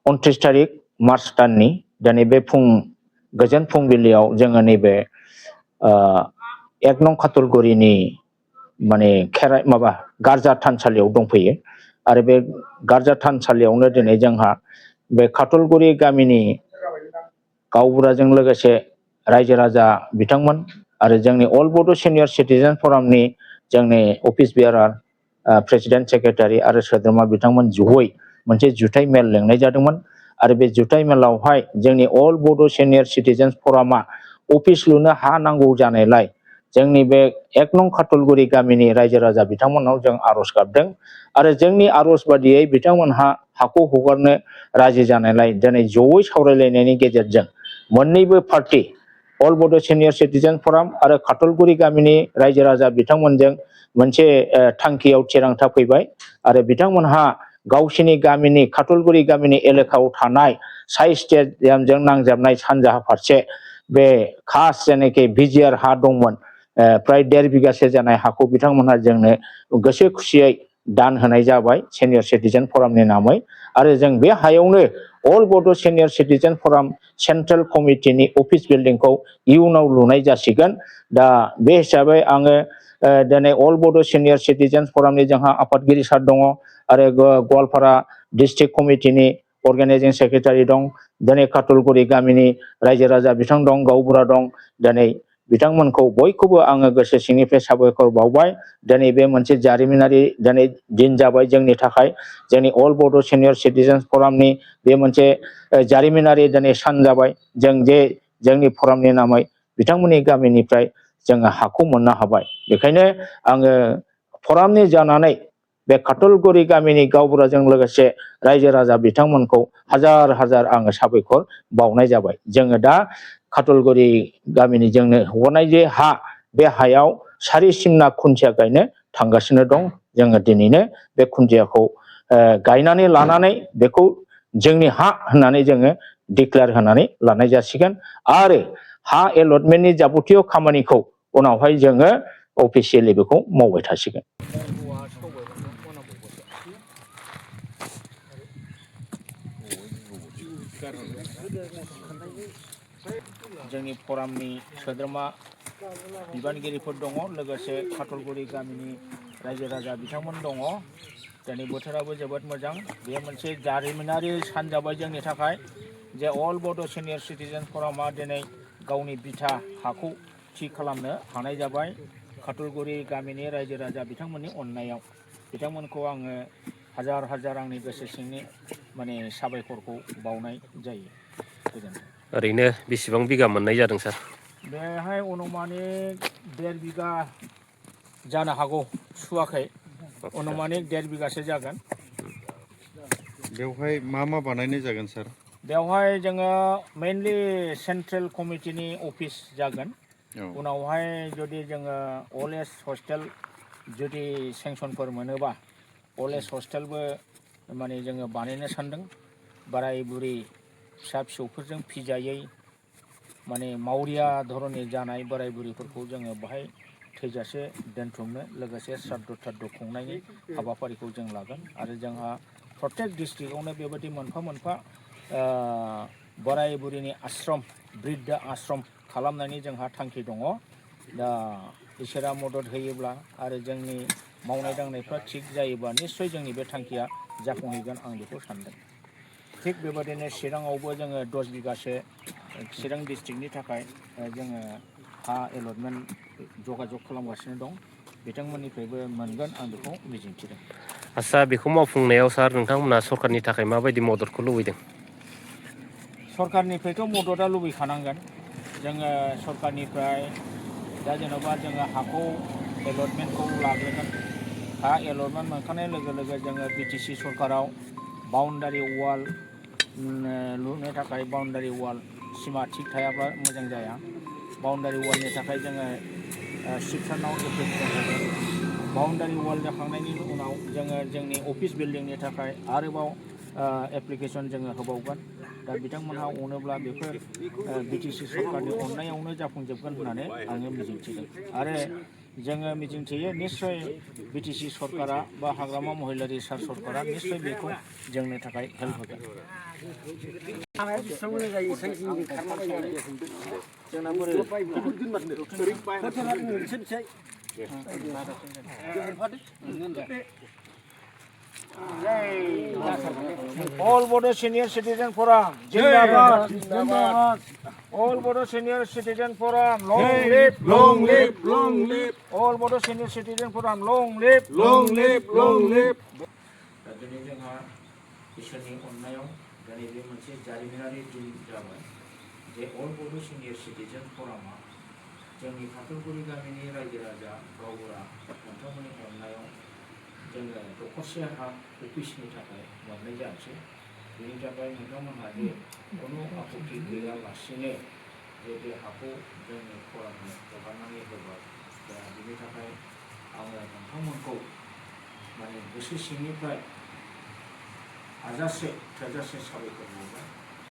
29 तारिख मार्च दाननि दिनै बे गोजोन फुंबिलियाव जोङो नैबे 1 नं काटलगुरिनि माने खेराइ माबा गारजा थानसालियाव दंफैयो आरो बे गारजा थानसालियावनो दिनै जोंहा बे काटलगुरि गामिनि गावबुराजों लोगोसे रायजो राजा बिथांमोन आरो जोंनि अल बड' सिनियर सिटिजेन फरामनि जोंनि अफिस बियारार प्रेसिडेन्ट सेक्रेटारि आरो सोद्रोमा बिथांमोन जयै मोनसे जुथाइ मेल लेंनाय जादोंमोन आरो बे जुथाइ मेलावहाय जोंनि अल बड' सिनियर सिटिजेन फरामा अफिस लुनो हा नांगौ जानायलाय जोंनि बे 1 नं काटलगुरि गामिनि रायजो राजा बिथांमोननाव जों आर'ज गाबदों आरो जोंनि आर'ज बादियै बिथांमोनहा हाखौ हगारनो राजि जानायलाय दिनै जयै सावरायलायनायनि गेजेरजों मोननैबो पार्टी अल बड' सिनियर सिटिजेन फराम आरो काटलगुरि गामिनि रायजो राजा बिथांमोनजों मोनसे थांखियाव थिरांथा फैबाय आरो बिथांमोनहा गावसिनि गामिनि काटलगुरि गामिनि एलेकायाव थानाय साइ स्टेडियामजों नांजाबनाय सानजाहा फारसे बे खास जेनाखि बिजिआर हा दंमोन प्राय 1.5 बिगासो जानाय हाखौ बिथांमोनहा जोंनो गोसो खुसियै दान होनाय जाबाय सिनियर सिटिजेन फरामनि नामै आरो जों बे हायावनो अल बड' सिनियर सिटिजेन फराम सेन्ट्रेल कमिटिनि अफिस बिल्डिंखौ इयुनाव लुनाय जासिगोन दा बे हिसाबै आङो दिनै अल बड' सिनियर सिटिजेन फरामनि जोंहा आफादगिरि सार दङ आरो गवालपारा डिस्ट्रिक्ट कमिटिनि अर्गेनाइजिं सेक्रेटारि दं दिनै काटलगुरि गामिनि रायजो राजा बिथां दं गावबुरा दं दिनै बिथांमोनखौ बयखौबो आङो गोसो सिंनिफ्राय साबायखर बावबाय दिनै बे मोनसे जारिमिनारि दिनै दिन जाबाय जोंनि थाखाय जोंनि अल बड' सिनियर सिटिजेन फरामनि बे मोनसे जारिमिनारि दिनै सान जाबाय जों जे जोंनि फरामनि नामै बिथांमोननि गामिनिफ्राय जोङो हाखौ मोननो हाबाय बेखायनो आङो फरामनि जानानै बे काटलगुरि गामिनि गावबुराजों लोगोसे रायजो राजा बिथांमोनखौ हाजार हाजार आङो साबायखर बावनाय जाबाय जोङो दा काटलगुरि गामिनि जोंनो हगारनाय जे हा बे हायाव सारि सिमना खुन्थिया गायनो थांगासिनो दं जोङो दिनैनो बे खुन्थियाखौ गायनानै लानानै बेखौ जोंनि हा होननानै जोङो डिक्लेयार होनानै लानाय जासिगोन आरो हा एलटमेन्टनि जाबुतिय खामानिखौ उनावहाय जोङो अफिसियेलि बेखौ मावबाय थासिगोन जोंनि फरामनि सोद्रोमा बिबानगिरिफोर दङ लोगोसे काटलगुरि गामिनि रायजो राजा बिथांमोन दङ दिनै बोथोराबो जोबोद मोजां बे मोनसे जारिमिनारि सान जाबाय जोंनि थाखाय जे अल बड' सिनियर सिटिजेन फरामा दिनै गावनि बिथा हाखौ थि खालामनो हानाय जाबाय काटलगुरि गामिनि रायजो राजा बिथांमोननि अननायाव बिथांमोनखौ आङो हाजार हाजार आंनि गोसो सिंनि माने साबायखरखौ बावनाय जायो गोजोन्थों ओरैनो बेसेबां बिगा मोननाय जादों सार बेहाय अनुमानिक 1.5 बिगा जानो हागौ सुवाखै अनुमानिक 1.5 बिगासो जागोन बेवहाय मा बानायनाय जागोन सार बेवहाय जोङो मेनलि सेन्ट्रेल कमिटिनि अफिस जागोन उनावहाय जुदि जोङो अल्ड एज हस्टेल जुदि सेंसनफोर मोनोबा अल्ड एज हस्टेलबो माने जोङो बानायनो सानदों बोराय बुरि फिसा फिसौफोरजों फिजायै माने मावरिया धरननि जानाय बोराय बुरिफोरखौ जोङो बाहाय थैजासे दोनथुमनो लोगोसे श्राद्ध थाद्ध खुंनायनि हाबाफारिखौ जों लागोन आरो जोंहा प्रत्येक डिस्ट्रिक्टआवनो बेबायदि मोनफा मोनफा बोराय बुरिनि आश्रम बृद्ध आश्रम खालामनायनि जोंहा थांखि दङ दा इसोरा मदद होयोब्ला आरो जोंनि मावनाय दांनायफ्रा थिग जायोबा निश्चय जोंनि बे थांखिया जाफुंहैगोन आं बेखौ सानदों थिग बेबायदिनो चिराङावबो जोङो 10 बिगासो चिरां डिस्ट्रिक्टनि थाखाय जोङो हा एलटमेन्ट जगाजग खालामगासिनो दं बिथांमोननिफ्रायबो मोनगोन आं बेखौ मिजिंथिदों आच्चा बेखौ मावफुंनायाव सार नोंथांमोना सरकारनि थाखाय माबायदि मददखौ लुबैदों सरकारनिफ्रायथ' मददआ लुबैखानांगोन जोङो सरकारनिफ्राय दा जेन'बा जोङो हाखौ एलटमेन्टखौ लाग्रोगोन हा एलटमेन्ट मोनखांनाय लोगो लोगो जोङो बिटिसि सरकाराव बाउन्डारि वाल लुनो थाखाय बाउन्डारि वाल सिमा थिग थायाब्ला मोजां जाया बाउन्डारि वालनि थाखाय जोङो चिफ सारनाव एप्लिकेसन होगोन बाउन्डारि वाल जाखांनायनि उनाव जोङो जोंनि अफिस बिल्डिंनि थाखाय आरोबाव एप्लिकेसन जोङो होबावगोन दा बिथांमोनहा अनोब्ला बेफोर बिटिसि सरकारनि अननायावनो जाफुंजोबगोन होननानै आङो मिजिंथिदों आरो जोङो मिजिंथियो निस्सय बिटिसि सरकारा बा हाग्रामा महिलारि सार सरकारा निस्सय बेखौ जोंनो थाखाय हेल्प होगोन। जोंना बोरै All Bodo Senior Citizen Forum, Jindabad, Jindabad. All Bodo Senior Citizen Forum, long live, long live, long live. All Bodo Senior Citizen Forum, long live, long live, long live. दिनै जोंहा इसोरनि अननायाव दिनै बे मोनसे जारिमिनारि दिन जाबाय जे अल बड' सिनियर सिटिजेन फरामा जोंनि खाथलगुरि गामिनि रायजो राजा गावबुरा नोंथांमोननि अननायाव जोङो दखरसे हा अफिसनि थाखाय मोननाय जानोसै। बेनि थाखाय नोंथांमोनहा जे खुनु आपत्ति गैयालासेनो जे बे हाखौ जोंनि फरामनो हगारनानै होबाय। दा बेनि थाखाय आङो नोंथांमोनखौ माने गोसो सिंनिफ्राय हाजासे थोजासे साबायखर बावबाय।